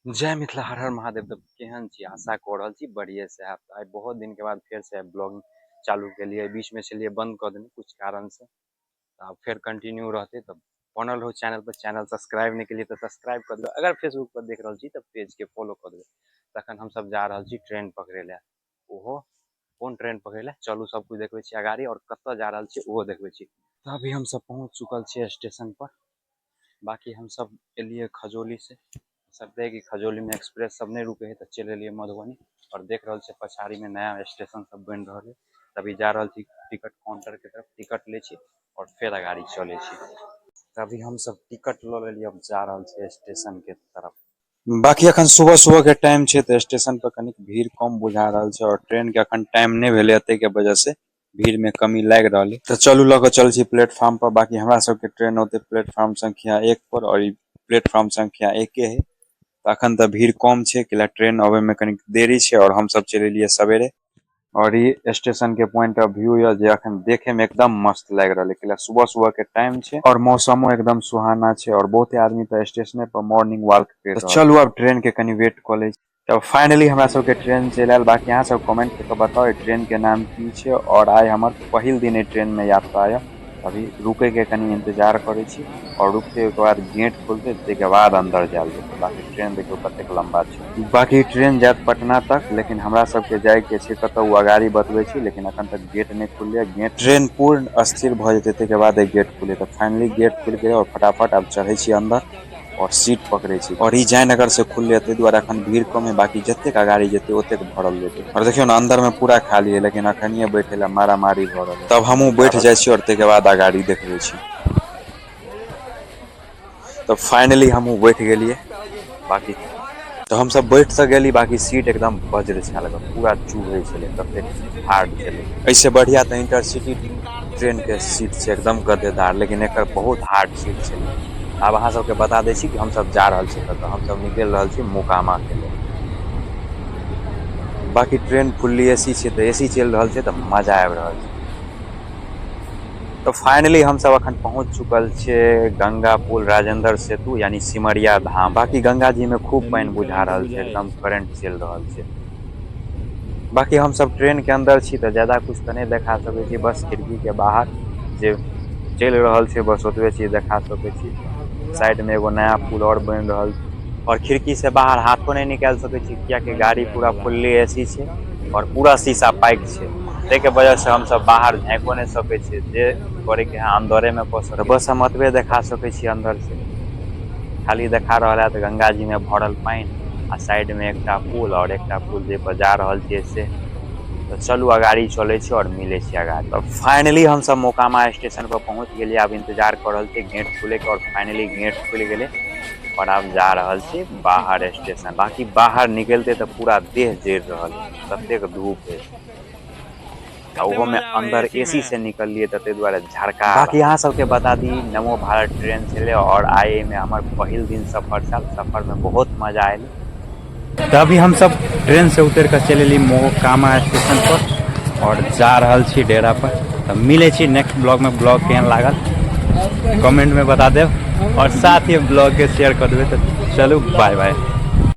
जय मिथिला, हर हर महादेव। तऽ केहन छी? आशा कऽ रहल छी बढ़िएँ से हैब। तऽ आइ बहुत दिनके बाद फेरसँ ब्लॉगिंग चालू केलियै। बीचमे छलियै बन्द कऽ देने किछु कारणसँ, तऽ आब फेर कंटिन्यू रहतै। तऽ बनल रहू चैनल पर। चैनल सब्सक्राइब नहि केलियै तऽ सब्सक्राइब कऽ देबै। अगर फेसबुक पर देख रहल छी तऽ पेजके फॉलो कऽ देबै। तखन हमसब जा रहल छी ट्रेन पकड़ै लए। ओहो कोन ट्रेन पकड़ै लए, चलू सब कुछ देखबै छी अगाड़ी, आओर कतऽ जा रहल छी ओहो देखबै छी। तऽ अभी हमसब पहुँच चुकल छियै स्टेशन पर। बाकी हमसब एलियै खजौली से। सब कि खजौली में एक्सप्रेस सब नहीं रुके है, तऽ चलि एलियै मधुबनी। और देख रहल छियै पछाड़ी में नया स्टेशन सब बनि रहल है। तभी जा रहल छी टिकट काउंटर के तरफ, टिकट लै छी और फेर अगाड़ी चलै छी। तभी हमसब टिकट लऽ लेलियै, अब जा रहल छियै स्टेशन के तरफ। बाकी अखन सुबह सुबह के टाइम छै, तऽ स्टेशन पर कनिक भीड़ कम बुझा रहल छै और ट्रेन के अखन टाइम नहि भेलै, ताहि के वजह से भीड़ में कमी लागि रहल है। तऽ चलू लऽ कऽ चल छी प्लेटफॉर्म पर। बाकी हमरा सबके ट्रेन होते प्लेटफॉर्म संख्या 1 पर और ई प्लेटफॉर्म संख्या 1 है। तऽ अखन तऽ भीड़ कम छै, कैला ट्रेन अबे में कनिक देरी छै और हमसब चलि एलियै सवेरे। और ई स्टेशन के पॉइंट ऑफ व्यू यऽ जे अखन देखे में एकदम मस्त लागि रहल है, कैला सुबह सुबह के टाइम छै और मौसमो एकदम सुहाना छै और बहुते आदमी तऽ स्टेशने पर मॉर्निंग वॉक कर रहल। चलू आब ट्रेन के कनि वेट कऽ लै छी। तब फाइनली हमरा सबके ट्रेन चलि आयल। बाकी अहाँ सब कमेंट कऽ के बताउ एहि ट्रेन के नाम की छै। और आइ हमर पहिल दिन एहि ट्रेन में यात्रा यऽ। अभी रुके के कनि इंतजार करै छी और रुकते ओहिके बाद गेट खुलते, ताहिके बाद अंदर जायल जेतै। बाकी ट्रेन देखियौ कतेक लम्बा छै। बाकी ट्रेन जायत पटना तक, लेकिन हमरा सबके जाय के छै कतऽ ओ अगाड़ी बतबै छी, लेकिन अखन तक गेट नहि खुललै। गेट ट्रेन पूर्ण स्थिर भऽ जेतै, ताहिके बाद गेट खुले। तऽ फाइनली गेट खुलि गेलै और फटाफट आब चढ़ै छी अंदर और सीट पकड़ै छी। और ई जयनगर से खुललै, ताहि दुआरे अखन भीड़ कम है। बाकी जतेक अगाड़ी जेतै ओतेक भरल जेतै। और देखियौ ने, अंदर में पूरा खाली है, लेकिन अखनिये बैठे ला मारामारी भऽ रहल है। तब हमहूँ बैठ जाइ छी और ताहिके बाद अगाड़ी देखबै छी। तऽ फाइनली हमहूँ बैठ गेलियै। बाकी तऽ हमसब बैठ तऽ गेली, बाकी सीट एकदम वज्र छल, पूरा चुभै छलै, ततेक हार्ड छलै। एहिसँ बढ़िया तऽ इंटरसिटी ट्रेन के सीट छै, एकदम गद्देदार, लेकिन एकर बहुत हार्ड सीट छलै। आब अहाँ सबके बता दै छी कि हमसब जा रहल छी कतऽ। हमसब निकलि रहल छी मोकामा के लेल। बाकी ट्रेन फुल्ली एसी छै, तऽ एसी चलि रहल छै, तऽ मजा आबि रहल छै। तऽ फाइनली हमसब अखन पहुँच चुकल छियै गंगा पुल राजेंद्र सेतु यानी सिमरिया धाम। बाकी गंगा जी में खूब पानि बुझा रहल छै, एकदम करंट चलि रहल छै। बाकी हमसब ट्रेन के अंदर छी तऽ ज्यादा कुछ तऽ नहि देखा सकै छी, बस खिड़की के बाहर जे चलि रहल छै बस ओतबे चीज देखा सकै छी। साइड में एगो नया पुल और बनि रहल छै और खिड़की से बाहर हाथो नहि निकालि सकै छी, कियाकि गाड़ी पूरा फुल्ली एसी छै और पूरा शीशा पैक छै, ताहिके वजह से हमसब बाहर झाँकिओ नहि सकै छियै। जे करैके है अंदरे में कऽ सकै। बस हम ओतबे देखा सकै छी अंदर से, खाली देखा रहल है तऽ गंगा जी में भरल पानि आ साइड में एकटा पुल और एकटा पुल जे पर जा रहल छियै से। तऽ चलू अगाड़ी चलै छी और मिलै छी अगाड़ी। तऽ फाइनली हमसब मोकामा स्टेशन पर पहुँच गेलियै। आब इंतजार कऽ रहल छियै गेट खुले के और फाइनली गेट खुलि गेलै और आब जा रहल छी बाहर स्टेशन। बाकी बाहर निकलते तऽ पूरा देह जरि रहल है, ततेक धूप है। आ ओहो में अंदर एसी से निकललियै तऽ ताहि दुआरे झड़का। बाकी अहाँ सबके बता दी, नमो भारत ट्रेन छलै और आइ एहिमे हमर पहिल दिन सफर छल। सफर में बहुत मजा आयल। तऽ अभी हमसब ट्रेन से उतर कऽ चलि एली मोकामा स्टेशन पर और जा रहल छी डेरा पर। तऽ मिलै छी नेक्स्ट ब्लॉग में। ब्लॉग केहन लागल कमेंट में बता देब और साथ ही ब्लॉग के शेयर कऽ देबै। तऽ चलू, बाय बाय।